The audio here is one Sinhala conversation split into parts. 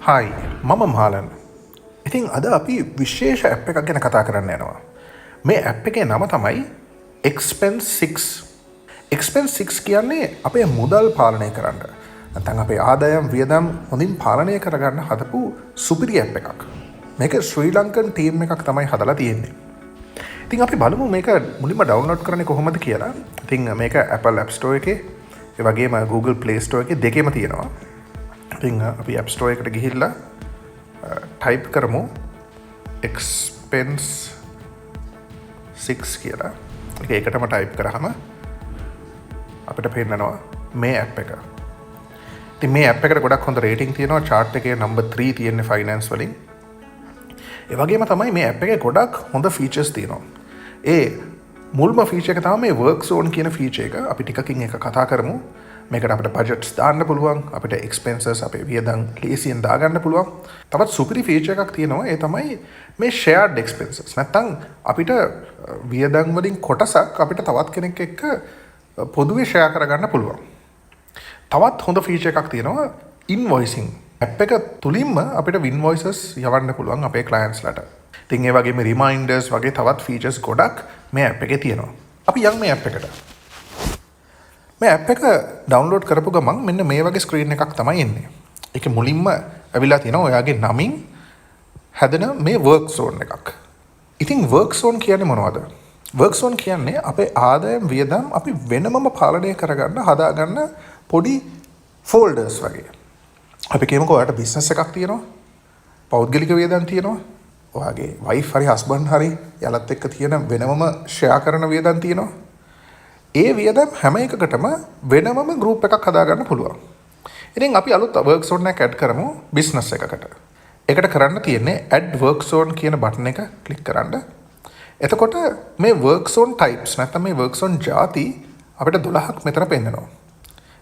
හායි, මම මාලන්. ඉතින් අද අපි විශේෂ ඇප් එකක් ගැන කතා කරන්න යනවා. මේ ඇප් එකේ නම තමයි Expense 6. Expense 6 කියන්නේ අපේ මුදල් පාලනය කරන්න, නැත්නම් අපේ ආදායම් වියදම් හොඳින් පාලනය කරගන්න හදපු සුපිරි ඇප් එකක්. මේක ශ්‍රී ලංකන් ටීම් එකක් තමයි හදලා තියෙන්නේ. ඉතින් අපි බලමු මේක මුලින්ම ඩවුන්ලෝඩ් කරන්නේ කොහොමද කියලා. ඉතින් මේක Apple App Store එකේ, ඒ වගේම Google Play Store එකේ දෙකේම තියෙනවා. ඉතින් අපි App Store එකට ගිහිල්ලා ටයිප් කරමු Expense 6 කියලා. ඒක එකටම ටයිප් කරාම අපිට පෙන්නනවා මේ ඇප් එක. ඉතින් මේ ඇප් එකට ගොඩක් හොඳ රේටිං තියෙනවා. චාට් එකේ නම්බර් 3 තියෙන්නේ ෆයිනෑන්ස් වලින්. ඒ වගේම තමයි මේ ඇප් එකේ ගොඩක් හොඳ ෆීචර්ස් තියෙනවා. ඒ මුල්ම ෆීචර් එක තමයි මේ වර්ක් සෝන් කියන ෆීචර් එක. අපි ටිකකින් එක කතා කරමු. මේකට අපිට බජට්ස් දාන්න පුළුවන්, අපිට එක්ස්පෙන්සස්, අපේ වියදම් ලේසියෙන් දාගන්න පුළුවන්. තවත් සුපිරි ෆීචර් එකක් තියෙනවා. ඒ තමයි මේ ෂෙයාර්ඩ් එක්ස්පෙන්සස්. නැත්තම් අපිට වියදම් වලින් කොටසක් අපිට තවත් කෙනෙක් එක්ක පොදුවේ ෂෙයා කරගන්න පුළුවන්. තවත් හොඳ ෆීචර් එකක් තියෙනවා, ඉන්වොයිසිං. ඇප් එක තුලින්ම අපිට ඉන්වොයිසස් යවන්න පුළුවන් අපේ ක්ලයන්ට්ස්ලාට. ඉතින් ඒ වගේම රිමයින්ඩර්ස් වගේ තවත් ෆීචර්ස් ගොඩක් මේ ඇප් එකේ තියෙනවා. අපි යන් මේ ඇප් එකට. මේ ඇප් එක ඩවුන්ලෝඩ් කරපු ගමන් මෙන්න මේ වගේ ස්ක්‍රීන් එකක් තමයි එන්නේ. ඒකේ මුලින්ම ඇවිල්ලා තියෙනවා ඔයාගේ නමින් හැදෙන මේ වර්ක් සෝන් එකක්. ඉතින් වර්ක් සෝන් කියන්නේ මොනවද? වර්ක් සෝන් කියන්නේ අපේ ආදායම් වියදම් අපි වෙනමම පාලනය කරගන්න හදාගන්න පොඩි ෆෝල්ඩර්ස් වගේ. අපි කියමුකෝ ඔයාට බිස්නස් එකක් තියෙනවා. පෞද්ගලික වියදම් තියෙනවා. ඔයාගේ වයිෆ් හරි හස්බන්ඩ් හරි යාලත් එක්ක තියෙන වෙනමම ෂෙයා කරන වියදම් තියෙනවා. ඒ වියදම් හැම එකකටම වෙනමම ගෲප් එකක් හදාගන්න පුළුවන්. ඉතින් අපි අලුත් වර්ක් සෝන් එකක් ඇඩ් කරමු බිස්නස් එකකට. ඒකට කරන්න තියෙන්නේ ඇඩ් වර්ක් සෝන් කියන බටන් එක ක්ලික් කරන්න. එතකොට මේ වර්ක් සෝන් ටයිප්ස් නැත්නම් මේ වර්ක් සෝන් ජාති අපිට 12ක් මෙතන පෙන්නනවා.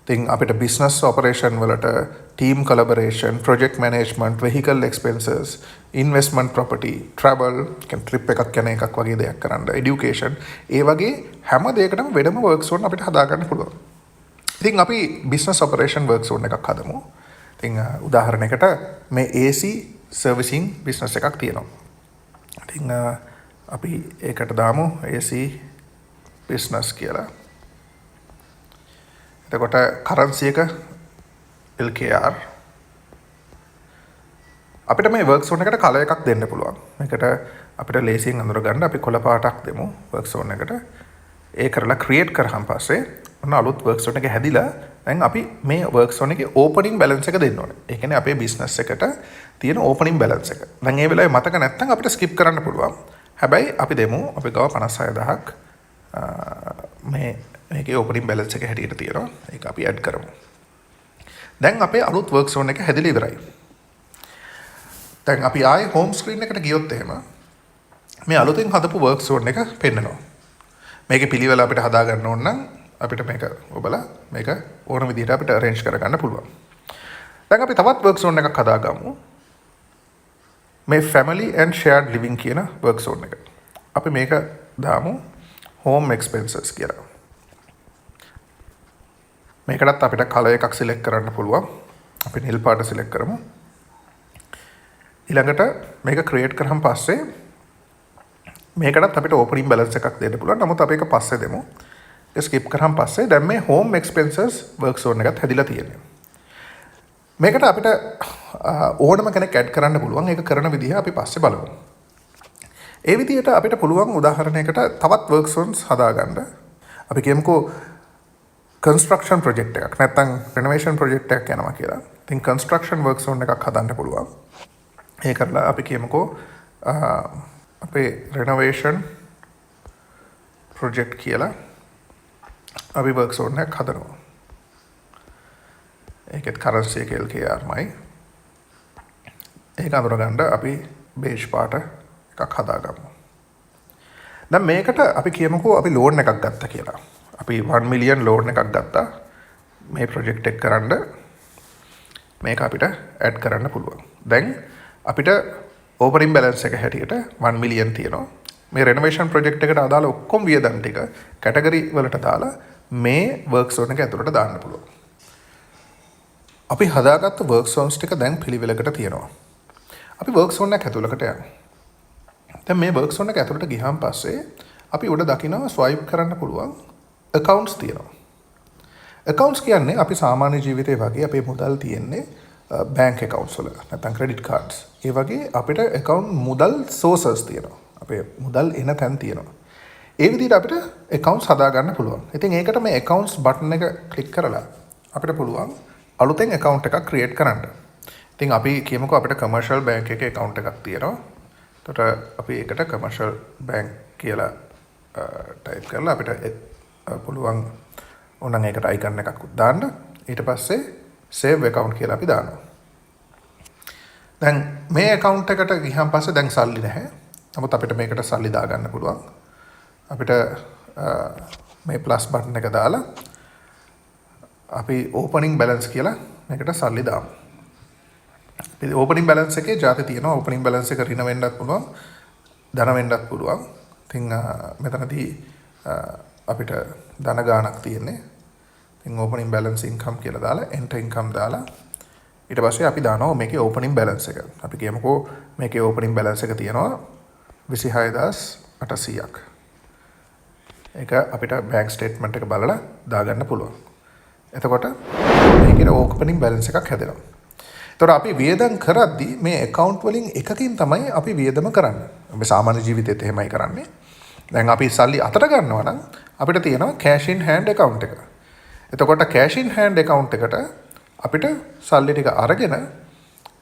ඉතින් අපිට බිස්නස් ඔපරේෂන් වලට team collaboration, project management, vehicle expenses, investment property, travel, කියන්නේ ට්‍රිප් එකක් යන එකක් වගේ දෙයක් කරන්න, එඩියුකේෂන්, ඒ වගේ හැම දෙයකටම වෙනම වර්ක් සෝන් අපිට හදාගන්න පුළුවන්. ඉතින් අපි බිස්නස් ඔපරේෂන් වර්ක් සෝන් එකක් හදමු. ඉතින් උදාහරණයකට මේ AC servicing business එකක් තියෙනවා. ඉතින් අපි ඒකට දාමු AC business කියලා. එතකොට කරන්සි එක LKR. අපිට මේ වර්ක් සෝන් එකට කලර් එකක් දෙන්න පුළුවන්. මේකට අපිට ලේසියෙන් අඳුර ගන්න අපි කොළ පාටක් දෙමු වර්ක් සෝන් එකට. ඒ කරලා ක්‍රියේට් කරාන් පස්සේ ඔන්න අලුත් වර්ක් සෝන් එක හැදිලා. දැන් අපි මේ වර්ක් සෝන් එකේ ඕපනින් බැලන්ස් එක දෙන්න ඕනේ. ඒ කියන්නේ අපේ බිස්නස් එකට තියෙන ඕපනින් බැලන්ස් එක. දැන් ඒ වෙලාවේ මතක නැත්නම් අපිට ස්කිප් කරන්න පුළුවන්. හැබැයි අපි දෙමු, අපි ගාව 56,000ක් මේකේ ඕපනින් බැලන්ස් එක හැටියට තියෙනවා. ඒක අපි ඇඩ් කරමු. දැන් අපේ අලුත් වර්ක් සෝන් එක හැදිලා ඉවරයි. දැන් අපි ආයේ හෝම් ස්ක්‍රීන් එකට ගියොත් එහෙම මේ අලුතෙන් හදපු වර්ක් සෝන් එක පෙන්නනවා. මේකේ පිළිවෙල අපිට හදාගන්න ඕන නම් අපිට මේක ඔබලා මේක ඕන විදිහට අපිට අරේන්ජ් කරගන්න පුළුවන්. දැන් අපි තවත් වර්ක් සෝන් එකක් හදාගමු. මේ family and shared living කියන වර්ක් සෝන් එක. අපි මේක දාමු home expenses කියලා. මේකටත් අපිට කලර් එකක් සිලෙක්ට් කරන්න පුළුවන්. අපි නිල් පාට සිලෙක්ට් කරමු. ඊළඟට මේක ක්‍රියේට් කරාන් පස්සේ මේකටත් අපිට ඕපනින් බැලන්ස් එකක් දෙන්න පුළුවන්. නමුත් අපි ඒක පස්සේ දෙමු. ඒක ස්කිප් කරාන් පස්සේ දැන් මේ හෝම් එක්ස්පෙන්සස් වර්ක් සෝන් එකත් හැදිලා තියෙනවා. මේකට අපිට ඕනම කෙනෙක් ඇඩ් කරන්න පුළුවන්. ඒක කරන විදිහ අපි පස්සේ බලමු. ඒ විදිහට අපිට පුළුවන් උදාහරණයකට තවත් වර්ක් සෝන්ස් හදාගන්න. අපි කියමුකෝ කන්ස්ට්‍රක්ෂන් ප්‍රොජෙක්ට් එකක් නැත්නම් රෙනෝවේෂන් ප්‍රොජෙක්ට් එකක් යනවා කියලා. ඉතින් කන්ස්ට්‍රක්ෂන් වර්ක් සෝන් එකක් හදන්න පුළුවන්. ඒ කරලා අපි කියමුකෝ අපේ රෙනෝවේෂන් ප්‍රොජෙක්ට් කියලා අපි වර්ක් සෝන් එකක් හදනවා. ඒකෙත් කරන්සි එක LKR මයි. ඒක අඳුරගන්න අපි බේජ් පාට එකක් හදාගමු. දැන් මේකට අපි කියමුකෝ අපි ලෝන් එකක් ගත්තා කියලා. අපි 1 මිලියන් ලෝන් එකක් ගත්තා මේ ප්‍රොජෙක්ට් එක කරන්න. මේක අපිට ඇඩ් කරන්න පුළුවන්. දැන් අපිට ඕපනින් බැලන්ස් එක හැටියට 1 මිලියන් තියෙනවා. මේ රෙනෝවේෂන් ප්‍රොජෙක්ට් එකට අදාළ ඔක්කොම වියදම් ටික කැටගරි වලට දාලා මේ වර්ක් සෝන් එක ඇතුළට දාන්න පුළුවන්. අපි හදාගත්ත වර්ක් සෝන්ස් ටික දැන් පිළිවෙලකට තියෙනවා. අපි වර්ක් සෝන් එක ඇතුළකට යමු. දැන් මේ වර්ක් සෝන් එක ඇතුළට ගියාන් පස්සේ අපි උඩ දකිනවා ස්වයිප් කරන්න පුළුවන් ඇකවුන්ට්ස් තියෙනවා. ඇකවුන්ට්ස් කියන්නේ අපි සාමාන්‍ය ජීවිතේ වගේ අපේ මුදල් තියෙන්නේ බැංක් ඇකවුන්ට්ස් වල නැත්නම් ක්‍රෙඩිට් කාඩ්ස්. ඒ වගේ අපිට ඇකවුන්ට් මුදල් සෝසස් තියෙනවා. අපේ මුදල් එන තැන් තියෙනවා. ඒ විදිහට අපිට ඇකවුන්ට්ස් හදා ගන්න පුළුවන්. ඉතින් ඒකට මේ ඇකවුන්ට්ස් බටන් එක ක්ලික් කරලා අපිට පුළුවන් අලුතෙන් ඇකවුන්ට් එකක් ක්‍රියේට් කරන්න. ඉතින් අපි කියමුකෝ අපිට කමර්ෂල් බැංක් එකේ ඇකවුන්ට් එකක් තියෙනවා. එතකොට අපි ඒකට කමර්ෂල් බැංක් කියලා ටයිප් කරලා අපිට පුළුවන් ඕනනම් ඒකට අයිකන් එකක් දාන්න. ඊට පස්සේ සේව් ඇකවුන්ට් කියලා අපි දානවා. දැන් මේ ඇකවුන්ට් එකට ගියන් පස්සේ දැන් සල්ලි නැහැ. නමුත් අපිට මේකට සල්ලි දාගන්න පුළුවන්. අපිට මේ ප්ලස් බටන් එක දාලා අපි ඕපනින් බැලන්ස් කියලා මේකට සල්ලි දාමු. අපි ඕපනින් බැලන්ස් එකේ ජාති තියෙනවා. ඕපනින් බැලන්ස් එක ඍණ වෙන්නත් පුළුවන්, ධන වෙන්නත් පුළුවන්. ඉතින් මෙතනදී අපිට ධන ගාණක් තියෙන්නේ. ඉතින් ඕපනින් බැලන්ස් ඉන්කම් කියලා දාලා එන්ටර් ඉන්කම් දාලා ඊට පස්සේ අපි දානවා මේකේ ඕපනින් බැලන්ස් එක. අපි කියමුකෝ මේකේ ඕපනින් බැලන්ස් එක තියෙනවා 26,800ක්. ඒක අපිට බැංක් ස්ටේට්මන්ට් එක බලලා දාගන්න පුළුවන්. එතකොට මේකේ ඕපනින් බැලන්ස් එකක් හැදෙනවා. එතකොට අපි වියදම් කරද්දී මේ ඇකවුන්ට් වලින් එකකින් තමයි අපි වියදම කරන්නේ. අපි සාමාන්‍ය ජීවිතේත් එහෙමයි කරන්නේ. දැන් අපි සල්ලි අතට ගන්නවා නම් අපිට තියෙනවා කෑෂ් ඉන් හෑන්ඩ් ඇකවුන්ට් එක. එතකොට කෑෂ් ඉන් හෑන්ඩ් ඇකවුන්ට් එකට අපිට සල්ලි ටික අරගෙන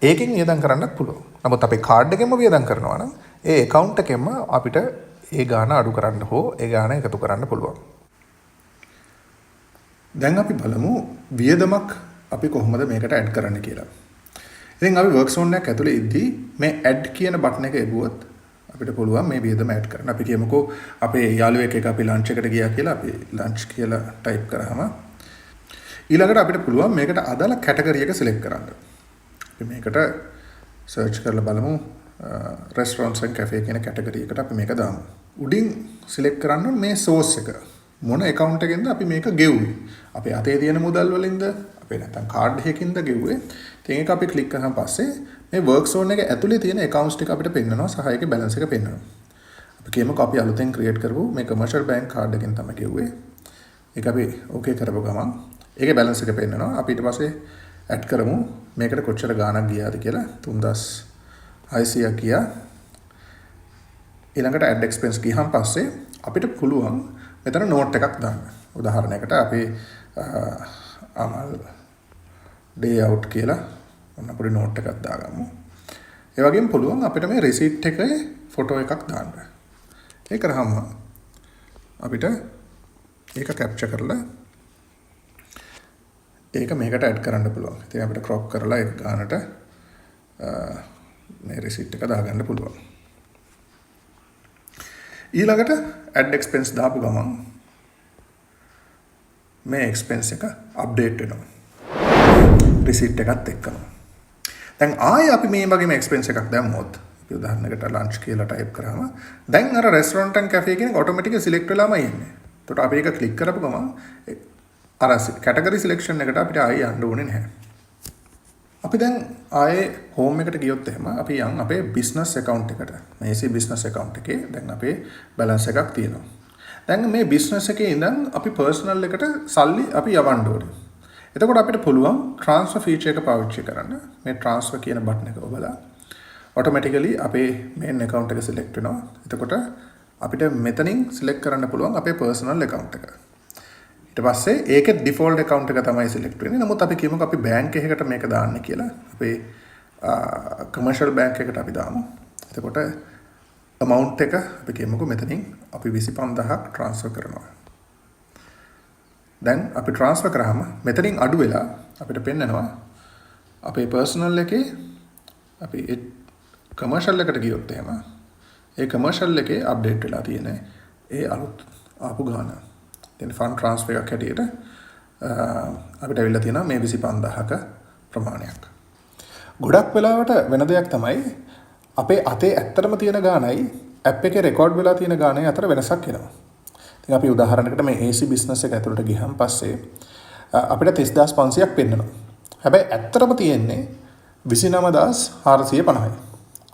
ඒකෙන් වියදම් කරන්නත් පුළුවන්. නමුත් අපේ කාඩ් එකෙන්ම වියදම් කරනවා නම් ඒ ඇකවුන්ට් එකෙන්ම අපිට ඒ ගාන අඩු කරන්න හෝ ඒ ගාන එකතු කරන්න පුළුවන්. දැන් අපි බලමු වියදමක් අපි කොහොමද මේකට ඇඩ් කරන්න කියලා. ඉතින් අපි වර්ක් සෝන් එකක් ඇතුලේ ඉද්දී මේ ඇඩ් කියන බටන් එක එබුවොත් අපිට පුළුවන් මේ වියදම ඇඩ් කරන්න. අපි කියමුකෝ අපේ යාළුවෙක් එක්ක අපි ලන්ච් එකට ගියා කියලා. අපි ලන්ච් කියලා ටයිප් කරාම ඊළඟට අපිට පුළුවන් මේකට අදාළ කැටගරි එක සිලෙක්ට් කරන්න. අපි මේකට සර්ච් කරලා බලමු, රෙස්ටොරන්ට්ස් ඇන්ඩ් කැෆේ කියන කැටගරි එකට අපි මේක දාමු. උඩින් සිලෙක්ට් කරන්න ඕනේ මේ සෝස් එක. මොන ඇකවුන්ට් එකෙන්ද අපි මේක ගෙව්වේ? අපේ අතේ තියෙන මුදල් වලින්ද? අපේ නැත්නම් කාඩ් එකකින්ද ගෙව්වේ? ඉතින් ඒක අපි ක්ලික් කරාන් පස්සේ මේ වර්ක් සෝන් එක ඇතුලේ තියෙන ඇකවුන්ට්ස් ටික අපිට පෙන්නනවා සහ ඒකේ බැලන්ස් එක පෙන්නනවා. අපි කියමුකෝ අපි අලුතෙන් ක්‍රියේට් කරපු මේ කමර්ෂල් බැංක් කාඩ් එකෙන් තමයි ගෙව්වේ. ඒක අපි ඕකේ කරපු ගමන් ඒකේ බැලන්ස් එක පෙන්නනවා. අපි ඊට පස්සේ ඇඩ් කරමු මේකට කොච්චර ගාණක් ගියාද කියලා. 3600ක් ගියා. ඊළඟට ඇඩ් එක්ස්පෙන්ස් ගියහන් පස්සේ අපිට පුළුවන් මෙතන නෝට් එකක් දාන්න. උදාහරණයකට අපි අමල් ඩේ අවුට් කියලා ඔන්න පොඩි නෝට් එකක් දාගමු. ඒ වගේම පුළුවන් අපිට මේ රිසීට් එකේ ෆොටෝ එකක් දාන්න. ඒ කරාම අපිට ඒක කැප්චර් කරලා ඒක මේකට ඇඩ් කරන්න පුළුවන්. ඉතින් අපිට ක්‍රොප් කරලා ඒක ගානට මේ රිසීට් එක දාගන්න පුළුවන්. ඊළඟට ඇඩ් එක්ස්පෙන්ස් දාපු ගමන් මේ එක්ස්පෙන්ස් එක අප්ඩේට් වෙනවා. රිසීට් එකත් එක්කම. දැන් ආයේ අපි මේ වගේම එක්ස්පෙන්ස් එකක් දැම්මොත්, අපි උදාහරණයකට ලන්ච් කියලා ටයිප් කරාම දැන් අර රෙස්ටොරන්ට් ඇන්ඩ් කැෆේ කියන එක ඔටෝමැටිකලි සිලෙක්ට් වෙලාමයි එන්නේ. එතකොට අපි ඒක ක්ලික් කරපු ගමන් අර කැටගරි සිලෙක්ෂන් එකට අපිට ආයේ යන්න ඕනේ නැහැ. අපි දැන් ආයේ හෝම් එකට ගියොත් එහෙම අපි යන් අපේ බිස්නස් ඇකවුන්ට් එකට. මේ AC business account එකේ දැන් අපේ බැලන්ස් එකක් තියෙනවා. දැන් මේ බිස්නස් එකේ ඉඳන් අපි පර්සනල් එකට සල්ලි අපි යවන්න ඕනේ. එතකොට අපිට පුළුවන් ට්‍රාන්ස්ෆර් ෆීචර් එක පාවිච්චි කරන්න. මේ ට්‍රාන්ස්ෆර් කියන බටන් එක ඔබලා ඔටෝමැටිකලි අපේ මේන් ඇකවුන්ට් එක සිලෙක්ට් වෙනවා. එතකොට අපිට මෙතනින් සිලෙක්ට් කරන්න පුළුවන් අපේ පර්සනල් ඇකවුන්ට් එක. ඊට පස්සේ ඒකේ ඩිෆෝල්ට් ඇකවුන්ට් එක තමයි සිලෙක්ට් වෙන්නේ. නමුත් අපි කියමුකෝ අපි බැංක් එකකට මේක දාන්න කියලා. අපේ කමර්ෂල් බැංක් එකට අපි දාමු. එතකොට amount එක අපි කියමුකෝ මෙතනින් අපි 25,000ක් ට්‍රාන්ස්ෆර් කරනවා. දැන් අපි ට්‍රාන්ස්ෆර් කරාම මෙතනින් අඩු වෙලා අපිට පෙන්නනවා අපේ පර්සනල් එකේ. අපි ඒ කමර්ෂල් එකට ගියොත් එහෙම ඒ කමර්ෂල් එකේ අප්ඩේට් වෙලා තියෙන ඒ අලුත් ආපු ගාන. දැන් ෆන්ඩ් ට්‍රාන්ස්ෆර් එකක් හැටියට අපිට ඇවිල්ලා තියෙනවා මේ 25,000ක ප්‍රමාණයක්. ගොඩක් වෙලාවට වෙන දෙයක් තමයි අපේ අතේ ඇත්තටම තියෙන ගානයි ඇප් එකේ රෙකෝඩ් වෙලා තියෙන ගානයි අතර වෙනසක් එනවා. ඉතින් අපි උදාහරණයකට මේ AC business එක ඇතුළට ගියහන් පස්සේ අපිට 30,500ක් පෙන්නනවා. හැබැයි ඇත්තටම තියෙන්නේ 29,450යි.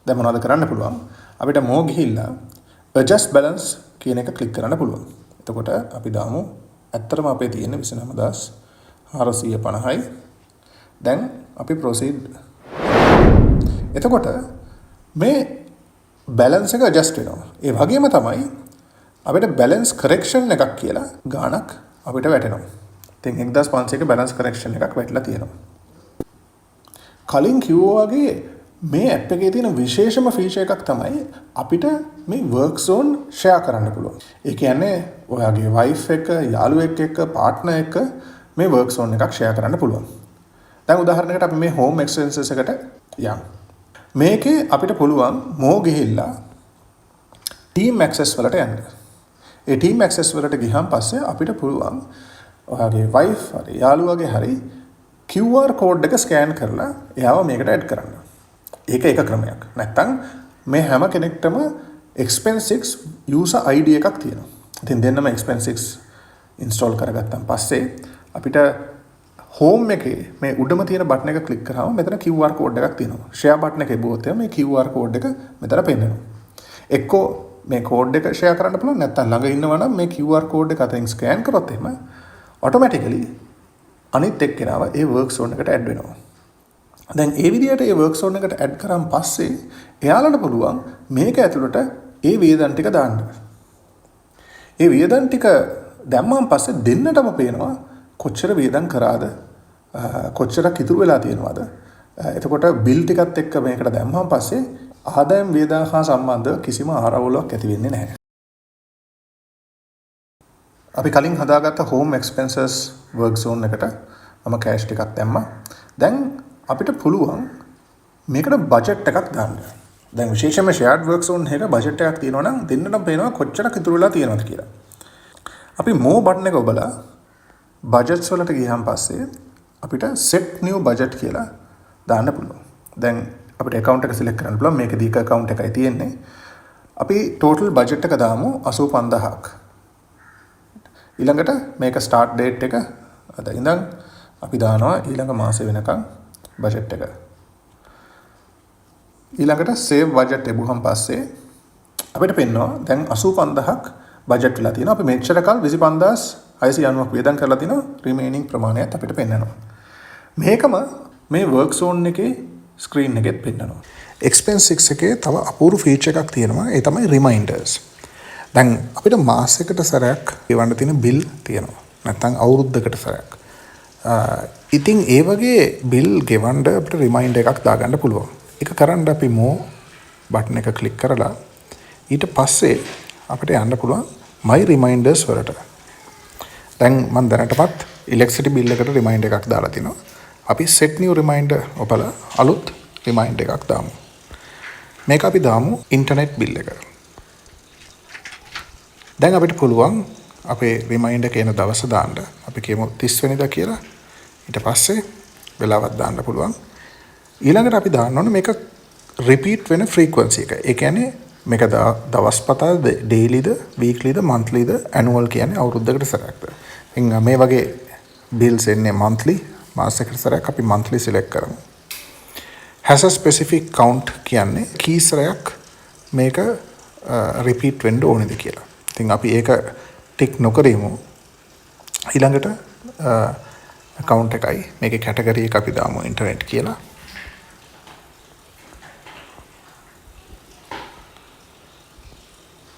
දැන් මොනවද කරන්න පුළුවන්? අපිට මෝ ගිහිල්ලා adjust balance කියන එක ක්ලික් කරන්න පුළුවන්. එතකොට අපි දාමු ඇත්තටම අපේ තියෙන්නේ 29,450යි. දැන් අපි proceed. එතකොට මේ බැලන්ස් එක ඇඩ්ජස්ට් වෙනවා. ඒ වගේම තමයි අපිට බැලන්ස් කරෙක්ෂන් එකක් කියලා ගාණක් අපිට වැටෙනවා. ඉතින් 1500ක බැලන්ස් කරෙක්ෂන් එකක් වැටිලා තියෙනවා. කලින් කිව්වා වගේ මේ ඇප් එකේ තියෙන විශේෂම ෆීචර් එකක් තමයි අපිට මේ වර්ක් සෝන් ෂෙයා කරන්න පුළුවන්. ඒ කියන්නේ ඔයාගේ වයිෆ් එක, යාළුවෙක් එක්ක, පාර්ට්නර් එක්ක මේ වර්ක් සෝන් එකක් ෂෙයා කරන්න පුළුවන්. දැන් උදාහරණයකට අපි මේ හෝම් එක්ස්පෙන්සස් එකට යමු. මේකේ අපිට පුළුවන් මෝ ගිහිල්ලා ටීම් ඇක්සස් වලට යන්න. ඒ ටීම් ඇක්සස් වලට ගියන් පස්සේ අපිට පුළුවන් ඔයාගේ වයිෆ් හරි යාළුවාගේ හරි QR code එක ස්කෑන් කරලා එයාව මේකට ඇඩ් කරන්න. ඒක එක ක්‍රමයක්. නැත්තම් මේ හැම කෙනෙක්ටම Expense 6 user ID එකක් තියෙනවා. ඉතින් දෙන්නම Expense 6 install කරගත්තන් පස්සේ අපිට හෝම් එකේ මේ උඩම තියෙන බටන් එක ක්ලික් කරාම මෙතන QR code එකක් තියෙනවා. ෂෙයා බටන් එක එබුවොත් එහෙම මේ QR code එක මෙතන පෙන්නනවා. එක්කෝ මේ කෝඩ් එක ෂෙයා කරන්න පුළුවන්, නැත්නම් ළඟ ඉන්නවා නම් මේ QR code එක අතරින් ස්කෑන් කරොත් එහෙම ඔටෝමැටිකලි අනිත් එක්කෙනාව ඒ වර්ක් සෝන් එකට ඇඩ් වෙනවා. දැන් ඒ විදිහට ඒ වර්ක් සෝන් එකට ඇඩ් කරන් පස්සේ එයාලට පුළුවන් මේක ඇතුළට ඒ වියදම් ටික දාන්න. ඒ වියදම් ටික දැම්මන් පස්සේ දෙන්නටම පේනවා කොච්චර වියදම් කරාද, කොච්චරක් ඉතුරු වෙලා තියෙනවද. එතකොට බිල් ටිකත් එක්ක මේකට දැම්මන් පස්සේ ආදායම් වියදම් හා සම්බන්ධව කිසිම ආරවුලක් ඇති වෙන්නේ නැහැ. අපි කලින් හදාගත්ත හෝම් එක්ස්පෙන්සස් වර්ක් සෝන් එකට මම කෑෂ් ටිකක් දැම්මා. දැන් අපිට පුළුවන් මේකට බජට් එකක් දාන්න. දැන් විශේෂයෙන්ම ෂෙයාර්ඩ් වර්ක් සෝන් එකක බජට් එකක් තියෙනවා නම් දෙන්නටම පේනවා කොච්චරක් ඉතුරු වෙලා තියෙනවද කියලා. අපි මෝ බටන් එක ඔබලා බජට්ස් වලට ගියන් පස්සේ අපිට සෙට් නිව් බජට් කියලා දාන්න පුළුවන්. දැන් අපිට ඇකවුන්ට් එක සිලෙක්ට් කරන්න පුළුවන්. මේකේ දීක ඇකවුන්ට් එකයි තියෙන්නේ. අපි ටෝටල් බජට් එක දාමු 85000ක්. ඊළඟට මේක ස්ටාර්ට් ඩේට් එක අද ඉඳන් අපි දානවා ඊළඟ මාසෙ වෙනකන් බජට් එක. ඊළඟට සේව් බජට් එබුවහන් පස්සේ අපිට පෙන්නවා දැන් 85000ක් බජට් වෙලා තියෙනවා. අපි මෙච්චර කල් 25690ක් වියදම් කරලා තිනවා. රිමේනින් ප්‍රමාණයත් අපිට පෙන්නනවා. මේකම මේ වර්ක් සෝන් එකේ ස්ක්‍රීන් එකෙත් පෙන්නනවා. Expense 6 එකේ තව අපූර්ව ෆීචර් එකක් තියෙනවා. ඒ තමයි රිමයින්ඩර්ස්. දැන් අපිට මාසයකට සැරයක් ගෙවන්න තියෙන බිල් තියෙනවා. නැත්නම් අවුරුද්දකට සැරයක්. ඉතින් ඒ වගේ බිල් ගෙවන්න අපිට රිමයින්ඩර් එකක් දාගන්න පුළුවන්. ඒක කරන්න අපි මෝ බටන් එක ක්ලික් කරලා ඊට පස්සේ අපිට යන්න පුළුවන් my reminders වලට. දැන් මම දැනටමත් ඉලෙක්ට්‍රිසිටි බිල් එකට රිමයින්ඩර් එකක් දාලා තිනවා. අපි set new reminder ඔබලා අලුත් රිමයින්ඩර් එකක් දාමු. මේක අපි දාමු ඉන්ටර්නෙට් බිල් එක. දැන් අපිට පුළුවන් අපේ රිමයින්ඩර් එක එන දවස දාන්න. අපි කියමු 30 වෙනිදා කියලා. ඊට පස්සේ වෙලාවක් දාන්න පුළුවන්. ඊළඟට අපි දාන්න ඕනේ මේක රිපීට් වෙන ෆ්‍රීකවන්සි එක. ඒ කියන්නේ මේක දවස් පතා ඩේලිද, වීක්ලිද, මන්ත්ලිද, ඇනුවල් කියන්නේ අවුරුද්දකට සැරයක්ද. ඉතින් මේ වගේ බිල්ස් එන්නේ මන්ත්ලි, මාසයකට සැරයක් අපි මන්ත්ලි සිලෙක්ට් කරමු. Has a specific count කියන්නේ කී සැරයක් මේක රිපීට් වෙන්න ඕනේද කියලා. ඉතින් අපි ඒක ටික් නොකරමු. ඊළඟට ඇකවුන්ට් එකයි මේකේ කැටගරි එක අපි දාමු ඉන්ටර්නෙට් කියලා.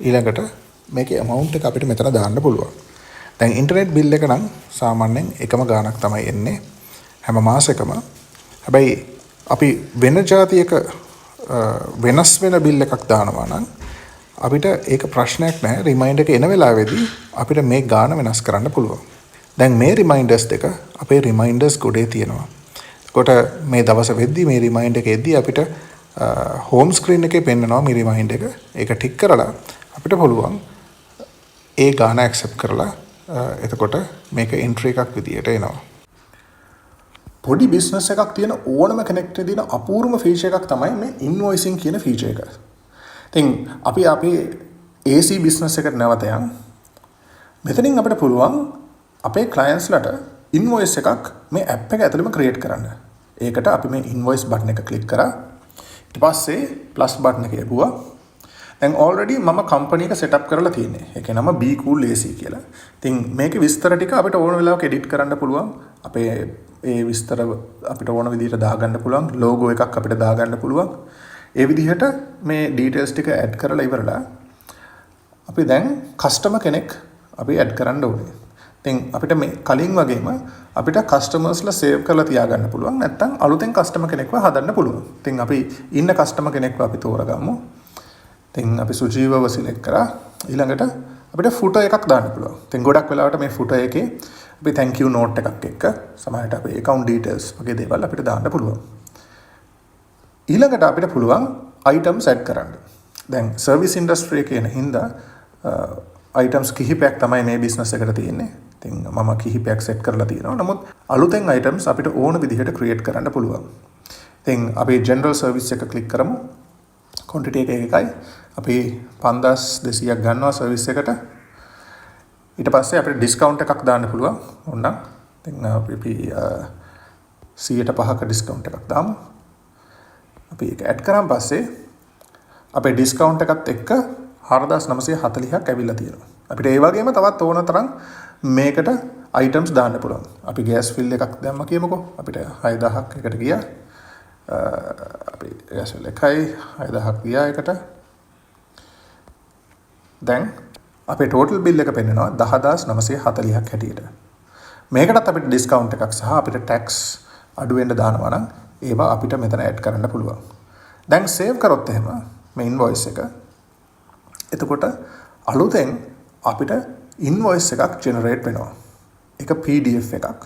ඊළඟට මේකේ ඇමවුන්ට් එක අපිට මෙතන දාන්න පුළුවන්. දැන් ඉන්ටර්නෙට් බිල් එක නම් සාමාන්‍යයෙන් එකම ගාණක් තමයි එන්නේ හැම මාසෙකම. හැබැයි අපි වෙන ජාතියක වෙනස් වෙන බිල් එකක් දානවා නම් අපිට ඒක ප්‍රශ්නයක් නෑ. රිමයින්ඩර් එක එන වෙලාවේදී අපිට මේ ගාණ වෙනස් කරන්න පුළුවන්. දැන් මේ රිමයින්ඩර්ස් දෙක අපේ රිමයින්ඩර්ස් ගොඩේ තියෙනවා. එතකොට මේ දවස වෙද්දී මේ රිමයින්ඩර් එක එද්දී අපිට හෝම් ස්ක්‍රීන් එකේ පෙන්නනවා මේ රිමයින්ඩර් එක. ඒක ටික් කරලා අපිට පුළුවන් ඒ ගාණ ඇක්සෙප්ට් කරලා එතකොට මේක එන්ට්‍රි එකක් විදියට එනවා. පොඩි බිස්නස් එකක් තියෙන ඕනම කෙනෙක්ට තියෙන අපූර්වම ෆීචර් එකක් තමයි මේ ඉන්වොයිසින් කියන ෆීචර් එක. ඉතින් අපි අපේ AC business එකට නැවත යන්. මෙතනින් අපිට පුළුවන් අපේ ක්ලයන්ට්ස්ලට ඉන්වොයිස් එකක් මේ ඇප් එක ඇතුළෙම ක්‍රියේට් කරන්න. ඒකට අපි මේ ඉන්වොයිස් බටන් එක ක්ලික් කරා. ඊට පස්සේ ප්ලස් බටන් එක එබුවා. දැන් ඔල්රෙඩි මම කම්පැනි එක සෙටප් කරලා තියෙන්නේ. ඒකේ නම Be Cool AC කියලා. ඉතින් මේකේ විස්තර ටික අපිට ඕන වෙලාවක එඩිට් කරන්න පුළුවන්. අපේ ඒ විස්තර අපිට ඕන විදිහට දාගන්න පුළුවන්. ලෝගෝ එකක් අපිට දාගන්න පුළුවන්. ඒ විදිහට මේ ඩීටේල්ස් ටික ඇඩ් කරලා ඉවරලා අපි දැන් කස්ටමර් කෙනෙක් අපි ඇඩ් කරන්න ඕනේ. ඉතින් අපිට මේ කලින් වගේම අපිට කස්ටමර්ස්ලා සේව් කරලා තියාගන්න පුළුවන්. නැත්නම් අලුතෙන් කස්ටමර් කෙනෙක්ව හදන්න පුළුවන්. ඉතින් අපි ඉන්න කස්ටමර් කෙනෙක්ව අපි තෝරගමු. ඉතින් අපි සුජීවව සිලෙක්ට් කරා. ඊළඟට අපිට ෆුටර් එකක් දාන්න පුළුවන්. ඉතින් ගොඩක් වෙලාවට මේ ෆුටර් එකේ අපි thank you note එකක් එක්ක සමහරවිට අපේ account details වගේ දේවල් අපිට දාන්න පුළුවන්. ඊළඟට අපිට පුළුවන් items add කරන්න. දැන් සර්විස් ඉන්ඩස්ට්‍රි එකේ එන හින්දා අයිටම්ස් කිහිපයක් තමයි මේ බිස්නස් එකට තියෙන්නේ. ඉතින් මම කිහිපයක් සෙට් කරලා තියෙනවා. නමුත් අලුතෙන් අයිටම්ස් අපිට ඕන විදිහට ක්‍රියේට් කරන්න පුළුවන්. ඉතින් අපි ජෙනරල් සර්විස් එක ක්ලික් කරමු. ක්වොන්ටිටි එක එකයි. අපි 5200ක් ගන්නවා සර්විස් එකට. ඊට පස්සේ අපිට ඩිස්කවුන්ට් එකක් දාන්න පුළුවන් ඕනනම්. ඉතින් අපි 105ක ඩිස්කවුන්ට් එකක් දාමු. අපි ඒක ඇඩ් කරාන් පස්සේ අපේ ඩිස්කවුන්ට් එකත් එක්ක 4940ක් ඇවිල්ලා තියෙනවා. අපිට ඒ වගේම තවත් ඕන තරම් මේකට අයිටම්ස් දාන්න පුළුවන්. අපි ගෑස් ෆිල් එකක් දැම්ම කියමුකෝ. අපිට 6000ක් එකට ගියා. අපි ගෑස් ෆිල් එකයි 6000ක් ගියා එකට. දැන් අපේ ටෝටල් බිල් එක පෙන්නනවා 10,940ක් හැටියට. මේකටත් අපිට ඩිස්කවුන්ට් එකක් සහ අපිට ටැක්ස් අඩු වෙන්න දානවා නම් ඒවා අපිට මෙතන ඇඩ් කරන්න පුළුවන්. දැන් සේව් කරොත් එහෙම මේ ඉන්වොයිස් එක, එතකොට අලුතෙන් අපිට ඉන්වොයිස් එකක් ජෙනරේට් වෙනවා. ඒක PDF එකක්.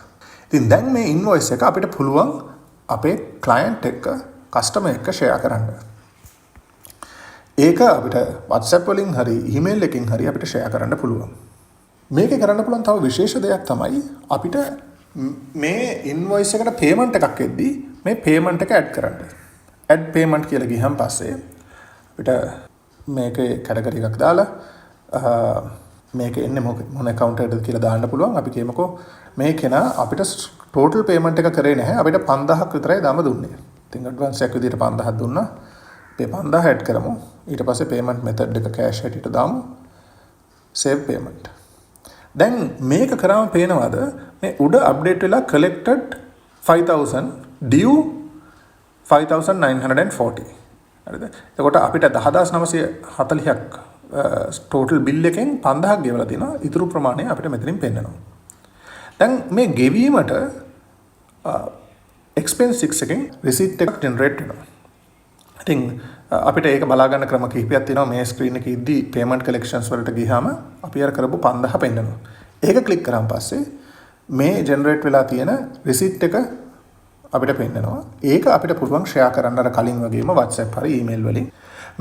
ඉතින් දැන් මේ ඉන්වොයිස් එක අපිට පුළුවන් අපේ ක්ලයන්ට් එක්ක, කස්ටමර් එක්ක ෂෙයා කරන්න. ඒක අපිට WhatsApp වලින් හරි ඊමේල් එකකින් හරි අපිට ෂෙයා කරන්න පුළුවන්. මේකේ කරන්න පුළුවන් තව විශේෂ දෙයක් තමයි අපිට මේ ඉන්වොයිස් එකට පේමන්ට් එකක් එද්දී මේ පේමන්ට් එක ඇඩ් කරන්න. ඇඩ් පේමන්ට් කියලා ගියන් පස්සේ අපිට මේකේ කැටගරි එකක් දාලා මේක එන්නේ මොන ඇකවුන්ට් එකටද කියලා දාන්න පුළුවන්. අපි කියමුකෝ මේ කෙනා අපිට ටෝටල් පේමන්ට් එක කරේ නැහැ. අපිට 5000ක් විතරයි දාම දුන්නේ. ඉතින් ඇඩ්වාන්ස් එකක් විදිහට 5000ක් දුන්නා. අපි 5000 ඇඩ් කරමු. ඊට පස්සේ පේමන්ට් මෙතඩ් එක කෑෂ් හැටියට දාමු. Save payment. දැන් මේක කරාම පේනවාද මේ උඩ අප්ඩේට් වෙලා collected 5000, due 5940. හරිද? එතකොට අපිට 10,940ක් ටෝටල් බිල් එකෙන් 5000ක් ගෙවලා තිනවා. ඉතුරු ප්‍රමාණය අපිට මෙතනින් පෙන්නනවා. දැන් මේ ගෙවීමට එක්ස්පෙන්ස් 6 එකෙන් රිසිට් එකක් ජෙනරේට් වෙනවා. ඉතින් අපිට ඒක බලා ගන්න ක්‍රම කිහිපයක් තියෙනවා. මේ ස්ක්‍රීන් එකේ ඉද්දි පේමන්ට් කලෙක්ෂන්ස් වලට ගියාම අපි අර කරපු 5000 පෙන්නනවා. ඒක ක්ලික් කරාන් පස්සේ මේ ජෙනරේට් වෙලා තියෙන රිසිට් එක අපිට පෙන්නනවා. ඒක අපිට පුළුවන් ෂෙයා කරන්න අර කලින් වගේම WhatsApp හරි ඊමේල් වලින්.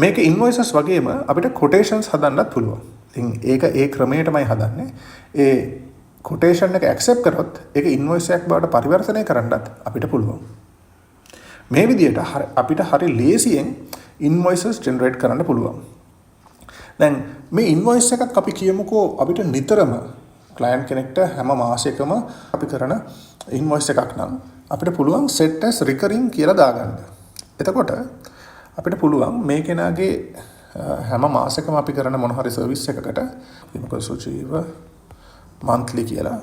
මේක ඉන්වොයිසස් වගේම අපිට කොටේෂන්ස් හදන්නත් පුළුවන්. ඉතින් ඒක ඒ ක්‍රමයටමයි හදන්නේ. ඒ කොටේෂන් එක ඇක්සෙප්ට් කරොත් ඒක ඉන්වොයිස් එකක් බවට පරිවර්තනය කරන්නත් අපිට පුළුවන්. මේ විදිහට අපිට හරි ලේසියෙන් ඉන්වොයිසස් ජෙනරේට් කරන්න පුළුවන්. දැන් මේ ඉන්වොයිස් එකක් අපි කියමුකෝ අපිට නිතරම ක්ලයන්ට් කෙනෙක්ට හැම මාසෙකම අපි කරන ඉන්වොයිස් එකක් නම් අපිට පුළුවන් set as recurring කියලා දාගන්න. එතකොට අපිට පුළුවන් මේ කෙනාගේ හැම මාසෙකම අපි කරන මොන හරි සර්විස් එකකට, කියමුකෝ සුජීව මන්ත්ලි කියලා.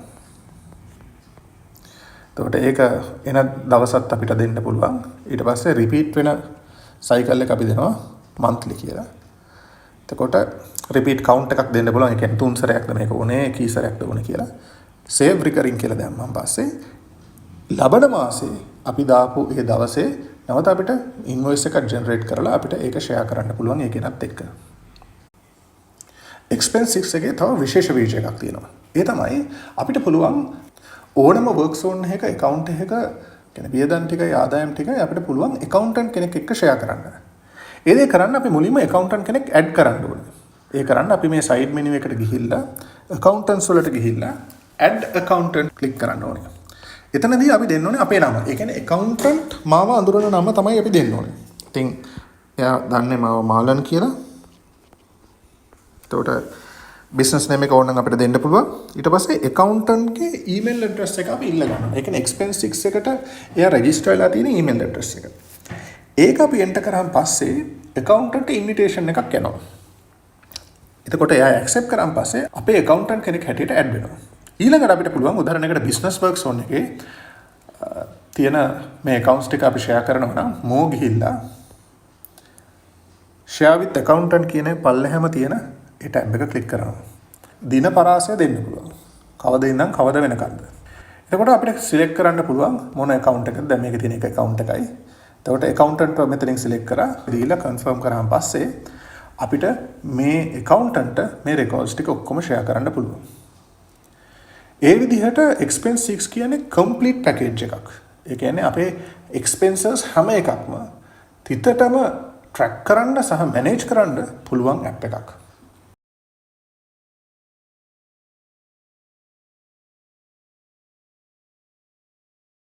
එතකොට ඒක එන දවසත් අපිට දෙන්න පුළුවන්. ඊට පස්සේ රිපීට් වෙන සයිකල් එක අපි දෙනවා මන්ත්ලි කියලා. එතකොට රිපීට් කවුන්ට් එකක් දෙන්න පුළුවන්. ඒ කියන්නේ තුන් සැරයක්ද මේක ඕනේ, කී සැරයක්ද ඕනේ කියලා. සේව් රිකරින් කියලා දැම්මන් පස්සේ ලබන මාසේ අපි දාපු ඒ දවසේ නැවත අපිට ඉන්වොයිස් එකක් ජෙනරේට් කරලා අපිට ඒක ෂෙයා කරන්න පුළුවන් ඒ කෙනත් එක්ක. එක්ස්පෙන්ස් 6 එකේ තව විශේෂ ෆීචර් එකක් තියෙනවා. ඒ තමයි අපිට පුළුවන් ඕනම වර්ක් සෝන් එකක ඇකවුන්ට් එකක කියන්නේ වියදම් ටිකයි ආදායම් ටිකයි අපිට පුළුවන් ඇකවුන්ටන්ට් කෙනෙක් එක්ක ෂෙයා කරන්න. ඒ දේ කරන්න අපි මුලින්ම ඇකවුන්ටන්ට් කෙනෙක් ඇඩ් කරන්න ඕනේ. ඒ කරන්න අපි මේ සයිඩ් මෙනු එකට ගිහිල්ලා ඇකවුන්ටන්ට්ස් වලට ගිහිල්ලා ඇඩ් ඇකවුන්ටන්ට් ක්ලික් කරන්න ඕනේ. එතනදී අපි දෙන්න ඕනේ අපේ නම. ඒ කියන්නේ ඇකවුන්ටන්ට් මාව අඳුරන නම තමයි අපි දෙන්න ඕනේ. ඉතින් එයා දන්නේ මාව මාලන් කියලා. එතකොට බිස්නස් නේම් එක ඕන නම් අපිට දෙන්න පුළුවන්. ඊට පස්සේ ඇකවුන්ටන්ට් ගේ ඊමේල් ඇඩ්‍රස් එක අපි ඉල්ල ගන්නවා. ඒ කියන්නේ එක්ස්පෙන්ස් 6 එකට එයා රෙජිස්ටර් වෙලා තියෙන ඊමේල් ඇඩ්‍රස් එක. ඒක අපි එන්ටර් කරාන් පස්සේ ඇකවුන්ටන්ට් ඉන්විටේෂන් එකක් එනවා. එතකොට එයා ඇක්සෙප්ට් කරාන් පස්සේ අපේ ඇකවුන්ටන්ට් කෙනෙක් හැටියට ඇඩ් වෙනවා. ඊළඟට අපිට පුළුවන් උදාහරණයකට බිස්නස් වර්ක් සෝන් එකේ තියෙන මේ ඇකවුන්ට්ස් ටික අපි ෂෙයා කරනවා නම් මෝ ගිහිල්ලා ෂෙයා විත් ඇකවුන්ටන්ට් කියන පල්ලෙහාම තියෙන ඒ ටැබ් එක ක්ලික් කරනවා. දින පරාසය දෙන්න පුළුවන්. කවද ඉඳන් කවද වෙනකන්ද. එතකොට අපිට සිලෙක්ට් කරන්න පුළුවන් මොන ඇකවුන්ට් එකද. දැන් මේකේ තියෙන එක ඇකවුන්ට් එකයි. එතකොට ඇකවුන්ටන්ට් මෙතනින් සිලෙක්ට් කරා දීලා කන්ෆර්ම් කරාන් පස්සේ අපිට මේ ඇකවුන්ටන්ට් මේ රෙකෝඩ්ස් ටික ඔක්කොම ෂෙයා කරන්න පුළුවන්. ඒ විදිහට එක්ස්පෙන්ස් 6 කියන්නේ කම්ප්ලීට් පැකේජ් එකක්. ඒ කියන්නේ අපේ එක්ස්පෙන්සස් හැම එකක්ම තිතටම ට්‍රැක් කරන්න සහ මැනේජ් කරන්න පුළුවන් ඇප් එකක්.